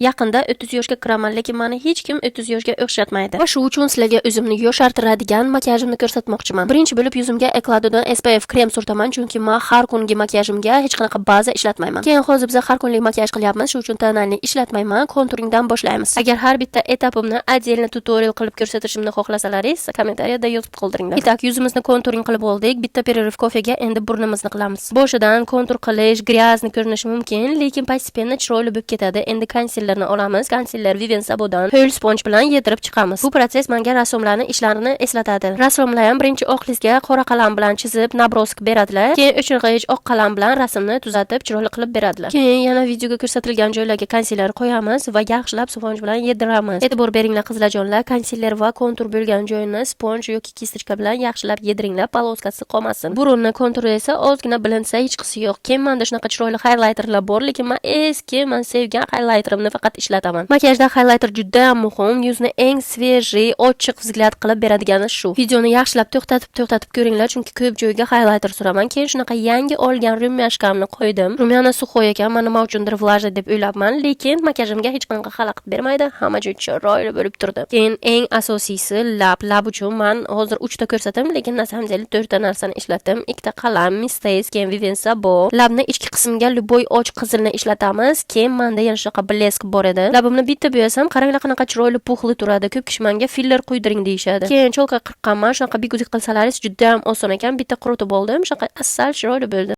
Yaqinda 30 yoshga kiraman, lekin mani hech kim 30 yoshga o'xshatmaydi. Va shu uchun sizlarga o'zimni yoshartiradigan makiyajimni ko'rsatmoqchiman. Birinchi bo'lib yuzimga Ecladodan SPF krem surtaman, chunki men har kungi makiyajimga hech qanaqa baza ishlatmayman. Keyin hozir biz har kunlik makiyaj qilyapmiz, shu uchun тональный ishlatmayman, konturingdan boshlaymiz. Agar har bitta etapimni отдельно tutorial qilib ko'rsatishimni xohlasalaringiz, kommentariyada yozib qoldiringlar. Итак, yuzimizni konturing qilib oldik. Bitta перерыв kofega, endi burnimizni qilamiz. Boshidan kontur qilish грязный ko'rinishi mumkin, lekin постепенно chiroyli bo'lib ketadi. Endi konsilerni olamiz. Konsiler Vivian Sabodan ho'l sponj bilan yedirib chiqamiz. Bu protsess menga rassomlarning ishlarini eslatadi. Rassomlar ham birinchi oq listga qora qalam bilan chizib, набросок beradilar. Keyin o'chirg'ich oq qalam bilan rasmni tuzatib, chiroyli qilib beradilar. Keyin yana videoga ko'rsatilgan joylarga konsiler qo'yamiz va yaxshilab sponj bilan yediramiz. E'tibor beringlar, qizlarjonlar, konsiler va kontur bo'lgan joyini sponj yoki кисточка bilan yaxshilab yediringlar, полоска si qolmasin. Burunni konturi esa ozgina bilinsa, hechqisi yo'q. Keyin menda shunaqa chiroyli highlighterlar bor, lekin men eski, man sevgan highlighterimni faqat ishlataman. Makiyajda highlighter juda ham muhim, yuzni eng свежий, ochiq взгляд qilib beradigani shu. Videoni yaxshilab to'xtatib to'xtatib ko'ringlar, chunki ko'p joyga highlighter suraman. Keyin shunaqa yangi olgan румяшка mni qo'ydim. Румяна сухой ekan, men nima uchundir влажный deb o'ylabman, lekin makiyajimga hech qanaqa xalaqit bermaydi, hamma joy chiroyli bo'lib turdi. Keyin eng asosiysi lab. Lab uchun man hozir 3 ta ko'rsatdim, lekin на самом деле 4 ta narsani ishlatdim. Ikkita qalam, Miss Taste, keyin Vivian Sabo. Labni ichki qismiga любой och qizilni ishlatamiz. Keyin menda yana shunaqa блеск bor edi. Labimni bitta bo'yasam, qaranglar, qanaqa chiroyli пухлый turadi. Ko'p kishi menga filler quydiring deyishadi. Keyin чёлка qirqqanman, shunaqa bigudik qilsalaringiz juda ham oson ekan. Bitta quritib oldim, shunaqa asal chiroyli bo'ldi.